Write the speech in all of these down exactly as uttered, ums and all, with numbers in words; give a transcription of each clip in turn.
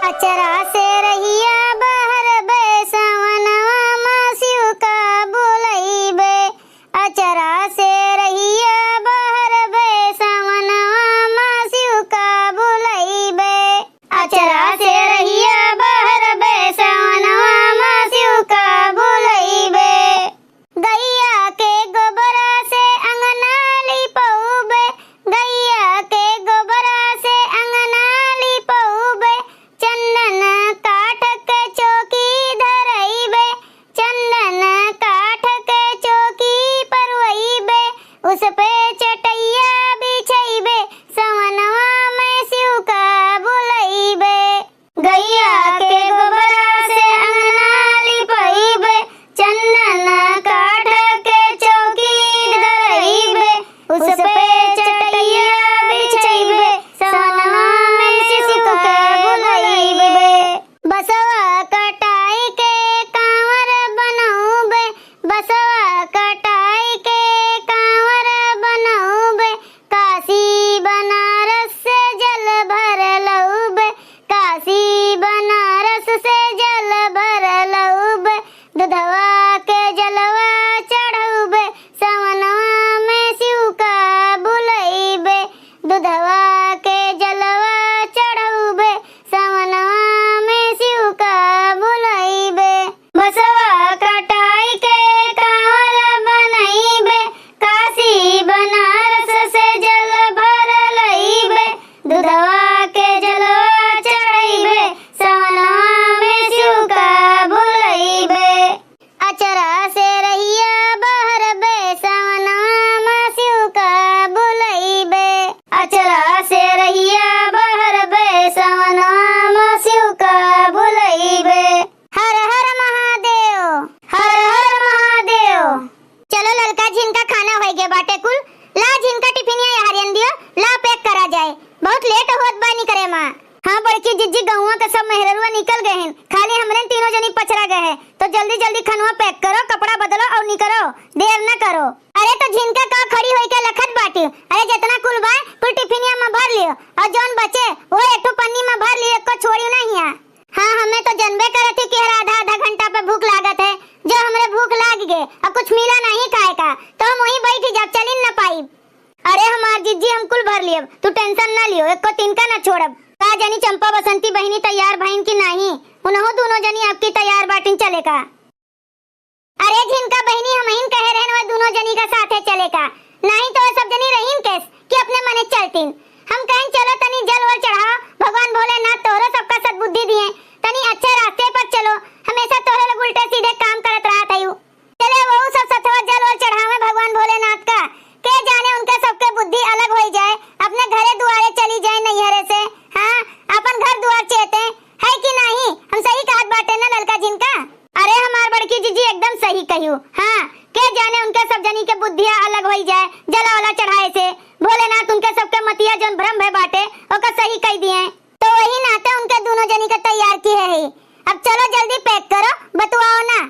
अचरा से रहिया बहरबे, सवनवा मा सिउ का बुलइबे। अचरा से रहिया बहरबे, सवनवा मा सिउ का बुलइबे। अचरा से रहिया बहरबे, सवनवा मा सिउ का बुलइबे। गइया के गोबरा से अंगना लिपउबे, गइया के गोबरा से अंगना लिपउबे, चंदन काठ के चौकी धरइबे, चंदन काठ के चौकी परवइबे, उस पे चटइया बिछइबे, सवनवा में सिउ का बुलइबे। गइया के गोबरा से अंगना लिपइबे, चंदन काठ के चौकी धरइबे, उस पे चटइया बिछइबे, सवनवा में सिउ का बुलइबे। बसवा कटाई के कांवर बनउबे, बसवा कटाई के कांवर बनउबे, काशी बनारस से जल भर लउबे, काशी बनारस से जल भर लउबे, दुधवा के जलवा चढ़उबे, सवनवा में सिउ का बुलइबे, दुधवा के जलवा चढ़उबे, सवनवा में सिउ का बुलइबे। बसवा कटाई के कांवर बनइबे, काशी बनारस से जल भर लइबे, दुधवा के जलवा चढ़इबे, सवनवा में सिउ का बुलइबे। अचरा से रहिया बहरबे, सवनवा में सिउ का बुलइबे। अचरा से रहिया बहरबे, सवनवा में सिउ का बुलइबे। हर हर महादेव, हर हर महादेव। चलो ललका झिनका, खाना होइ गए बाटे कुल, ला झिनका टिफिनिया यहरियन दियो, ला pack करा जाए, बहुत late होत बा निकरे मा। हाँ बड़की जिज्जी, गउँवा के सब मेहररुआ निकल गए हैं, खाली हमरे तीनों जनी पचरा गए हैं, तो जल्दी जल्दी खनवा pack करो, कपड़ा बदलो और निकरो, देर न करो। अरे तो झिनका का खड़ी होई के लखत बाटी, अरे जितना कुल बा कुल टिफिनिया मा भर लियो, और जौन बचे वो एक ठो पन्नी मा भर लियो, एको छोड़ियो ना हिया। हाँ, हमें तो जनबे करत ही कि हर आधा आधा घंटा पे भूख लागत है। जो हमरे भूख लाग गे और कुछ मिला नहीं खाए का, तो हम वहीं बैठ जाब, चलिन न पाइब। अरे हमार जिज्जी, हम कुल भर लियब, तू tension न लियो, एको तिनका न छोड़ब। का जानी चंपा बसंती बहिनी तैयार भइन कि नाही, उनहु दूनो जनी आपकी तैयार बाटिन चले का। अरे झिनका बहिनी, हमहिन कहे रहेन वह दूनो जनी का साथे चले का, नाही तो वह सब जनी रहीन केस कि अपने मने चलतीन। हम कहेन चलो तनी जल वल चढ़ाओ, भगवान भोलेनाथ तोहरो सबका सद्बुद्धि दिए, तनी अच्छे रास्ते पर चलो, हमेशा तोहरे लोग उल्टे सीधे काम करत रहत हयू। चले वहू सब सथवा जल वल चढ़ावे भगवान भोलेनाथ का, के जाने उनके सबके बुद्धि अलग होई जाए, अपने घरे दुआरे चली जाए नैहरे से। हाँ, अपन घर दुआर चेते, है कि नाही? हम सही कहत बाटे ना ललका झिनका? अरे हमार बड़की जिज्जी एकदम सही कहियो। हाँ, के जाने उनके सब जनी के बुद्धिया अलग होई जाए जला वाला चढ़ाए से। भोलेनाथ उनके सबके मतिया जौन भ्रम भय बाटे ओका सही कई दिए। तो वही नाते उनके दूनो जनी के तैयार किहे ही। अब चलो जल्दी pack करो, बतुआओ ना।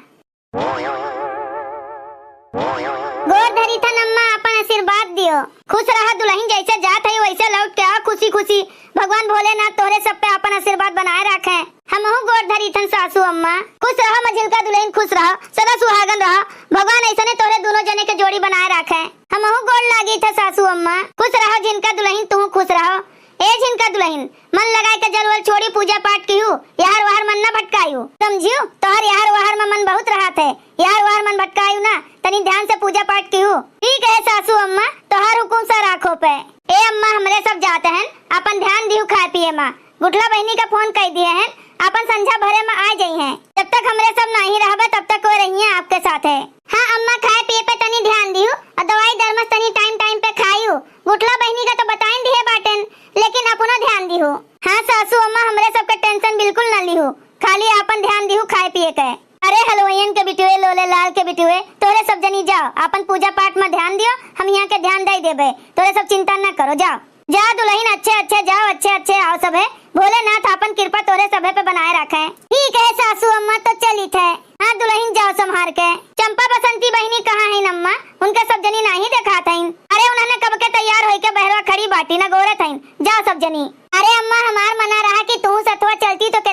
गोर धरी थन अम्मा, आपन आशीर्वाद दियो। खुश रहा दुलहिन, जैसे जात हई वैसे लौट के आओ खुशी खुशी। भगवान भोलेनाथ तोहरे सब पे आपन आशीर्वाद बनाए रखे। हमहू गोर धरी थन सासू अम्मा। खुश रहो मझिलका दुलहिन, खुश रहो, सदा सुहागन रहो। भगवान ऐसने तोहरे दूनो जने के जोड़ी बनाए रखे। हमहू गोर लागी थे सासू अम्मा। खुश रहो झिनका दुलहिन, तू खुश रहो। ए झिनका दुलहिन, मन लगाए के जल वल छोड़ी, पूजा पाठ किहू, यार वाहर मन न भटकायू, समझियू? तोहर यार वाहर में मन बहुत रहत है, यार वाहर मन भटकायू ना, तनी ध्यान से पूजा पाठ किहू। ठीक है सासू अम्मा, तोहर हुकुम सर आँखों पे। ए अम्मा, हमरे सब जाते हैं, अपन ध्यान दिहू खाए पिए मा। गुठला बहिनी का फोन कई दिए हैं, अपन संझा भरे मा आ जाई हैं। जब तक हमरे सब नाही रहबे, तब तक वो रहिए आपके साथे। हाँ अम्मा, खाए पिए पे तनी ध्यान दिहू और दवाई दरमस तनी time time पे खायू। गुठला बहिनी का तो बताइन दिहे बाटेन, लेकिन अपनो ध्यान दिहू। हाँ सासू अम्मा, हमरे सबके tension बिल्कुल न लिहू, खाली आपन ध्यान दिहू खाए पिए के। अरे हलवाइयन के बिटुए, लोले लाल के बिटुए, तोहरे सब जनी जाओ, आपन पूजा पाठ में ध्यान दियो, हम यहाँ के ध्यान दे देबे, तोहरे सब चिंता न करो, जाओ। जा दुलहिन, अच्छे अच्छे जाओ, अच्छे अच्छे आओ सभे। भोलेनाथ आपन कृपा तोहरे सभे पे बनाए रखे। ठीक है सासू अम्मा, तो चलित है। हाँ दुलहिन, जाओ संभार के। चंपा बसंती बहिनी कहाँ हैं अम्मा? उनके सब जनी नाही देखात हईन। अरे उन्हने कब के तैयार होई के बहरवा खड़ी बाटी, न गोरत हईन। जाओ सब जनी। अरे अम्मा, हमार मना रहा कि तू सथवा चलती तो के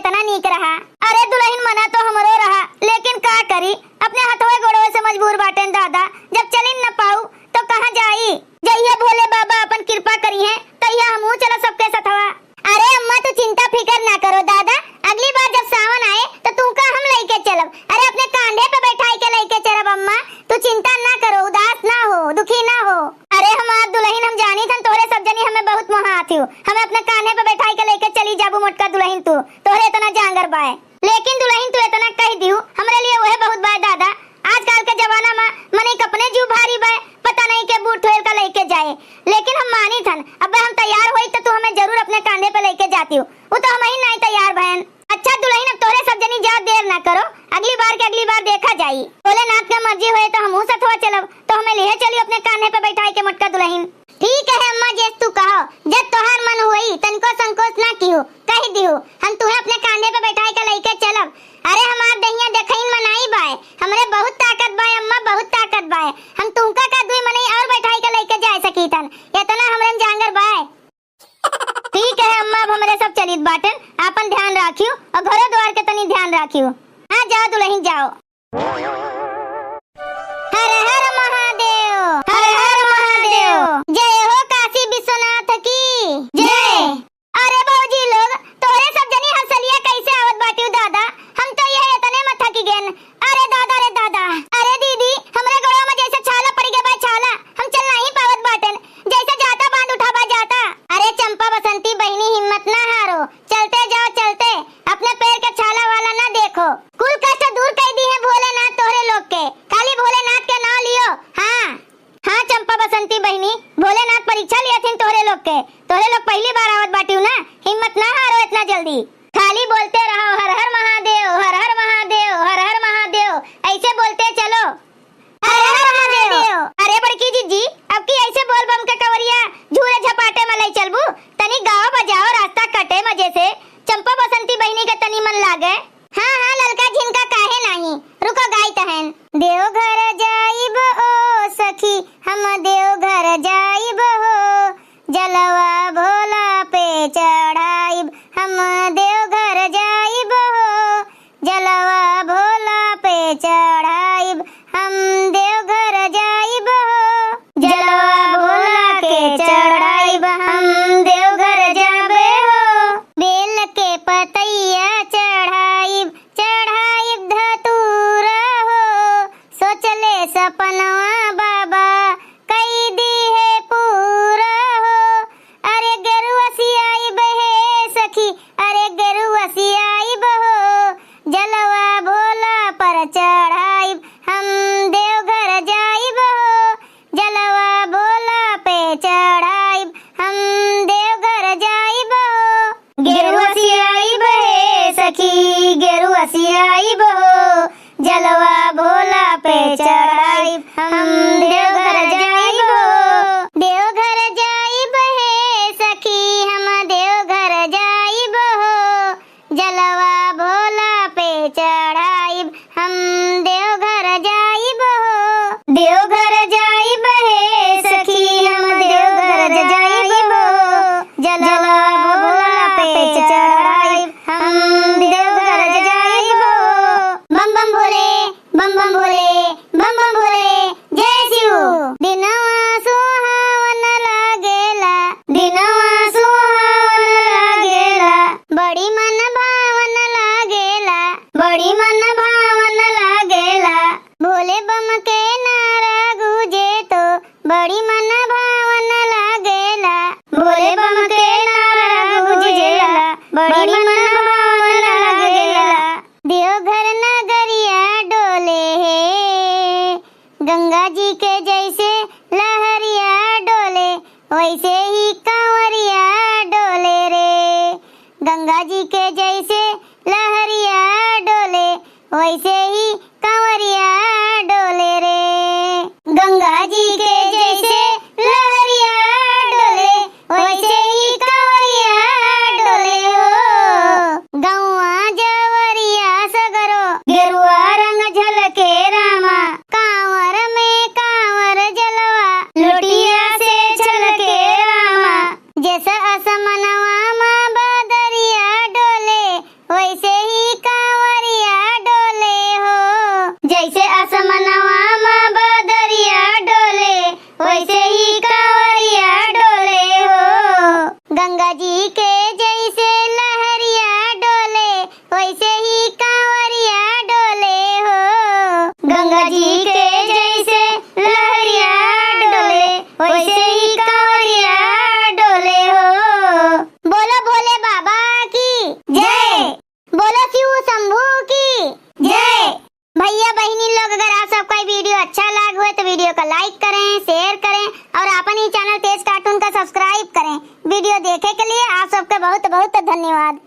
तू, तोहरे इतना जांगर बाय। लेकिन दुलहिन तू इतना कहि दिहू, हमरे लिए उहे बहुत बाय दादा। आजकल के जमाना मा मनई क अपने जीव भारी बाय, पता नहीं के बूढ़ ठोर का लइके जाए। लेकिन हम मानित हन, अब्बे हम तैयार होई त तू हमें जरूर अपने कांधे पे लइके जातिउ। उ तो हमहीं नाहीं तैयार भयन। अच्छा दुलहिन, अब तोहरे सब जनी जाव, देर ना करो, अगली बार के अगली बार देखा जाई। भोलेनाथ क मर्जी होए त हमहू सथवा चलब, त हमें लिहे चलिउ अपने कान्हे पे बैठाइ के मोटका दुलहिन। ठीक है अम्मा, जैस तू कहो, जब तोहार मन होई, तनिको संकोच ना किहू, कहि दिहू, हम तुहे अपने कान्हे पे बैठाइ के लइके चलब। अरे हमार देहिया देखइन मा नाहीं बाय, हमरे बहुत ताकत बाय अम्मा, बहुत ताकत बाय। हम तुहका का दुइ मनई अउर बैठाइ के लइके जाए सकीतन, इतना हमरे मा जांगर बाय। ठीक है अम्मा, अब हमरे सब चलित बाटेन, आपन ध्यान राखिउ अउर घरो द्वार के तनी ध्यान राखिउ। हाँ, जाव दुलहिन, जाव। हर हर महादेव, हर हर महादेव। जय हो काशी विश्वनाथ की जय। अरे भौजी लोग, तोहरे सब जनी हंसलिया कैसे आवत बाटिउ दादा? हम तो यह इतने मा थकि गेन। अरे दादा रे दादा, अरे दीदी, हमरे गोड़वा मा जैसे छाला पड़ि गए बा, छाला, हम चल नाहीं पावत बाटेन, जैसे जाता बांध उठा बा जाता। अरे चंपा बसंती बहिनी, हिम्मत ना हारो, चलते जाव चलते, अपने पैर के छाला वाला ना देखो। कुल कष्ट दूर कइ दिहे भोलेनाथ तोहरे लोग के, खाली भोलेनाथ के नाव लियो। हाँ, हाँ चंपा बसंती बहिनी, भोलेनाथ परीक्षा लियथिन तोहरे लोग के, तोहरे लोग पहली बार आवत बाटिउ ना, हिम्मत ना हारो इतना जल्दी। खाली बोलते रहो, "हर हर महादेव, हर हर महादेव, हर हर महादेव", ऐसे बोलते चलो। हर हर महादेव। अरे बड़की जिज्जी, अब की ऐसे बोल बम के कवरिया झूरे झपाटे मा लइ चलबू? तनी गाओ बजाओ, रास्ता कटे मजे से। चंपा बसंती बहिनी के तनी मन लागे। हाँ, हाँ, ललका झिनका काहे नाहीं। रुको गाइत हन। देवघर जाइब ओ सखी, हम देवघर जाइब हो, जलवा भोला पे चढ़ाइब, हम देवघर जाइब हो, जलवा भोला पे चढ़ाइब, हम देवघर जाइब हो। जलवा भोला के चढ़ाइब, हम देवघर जाबे हो। बेल के पतैया चढ़ाइब, चढ़ाइब धतूरा हो। सोचले सपनवा बाबा, कई दिहे पूरा हो। अरे गेरुआ सियाइब हे सखी, अरे गेरुआ सियाइब हो, जलवा भोला पर चढ़ाइब, हम देवघर जाइब हो, जलवा भोला पे चढ़ाइब, हम देवघर जाइब हो। गेरुआ सियाइब हे सखी, गेरुआ सियाइब हो, जलवा भोला पे चढ़ाइब, हम देवघर जाइब हो। देवघर जाइब हे सखी, हम देवघर जाइब हो, जलवा भोला पे चढ़ाइब, हम देवघर जाइब हो। देवघर जाइब हे सखी, हम देवघर जाइब हो, जलवा भोला पे चढ़ाइब, हम देवघर जाइब हो। बम बम भोले, बम बम भोले, बम बम भोले, जय शिव। दिनवा सुहावन लागेला, दिनवा सुहावन लागेला, बड़ी मन भावन लागेला, बड़ी मन भावन लागेला। भोले बम के नारा गूंजे तो बड़ी मन भावन लागेला, भोले बम के नारा गूंजेला, बड़ी मन भावन लागेला। देवघर नगरिया डोले हे, गंगा जी के जैसे लहरिया डोले, वैसे ही कांवरिया डोले रे। गंगा जी के जैसे लहरिया डोले, वैसे ही कांवरिया डोले रे। गंगा जी के जैसे लहरिया डोले, वैसे ही कांवरिया डोले हो। गौआ जवरिया सगरो, गेरुआ रंग झलके रामा। कांवर में कांवर जलवा, लोटिया से छलके रामा। जस असमनवा मा बदरिया डोले, वैसे ही कांवरिया डोले। video का like करें, share करें और अपन ही channel तेज cartoon का subscribe करें। Video देखे के लिए आप सबके बहुत बहुत धन्यवाद।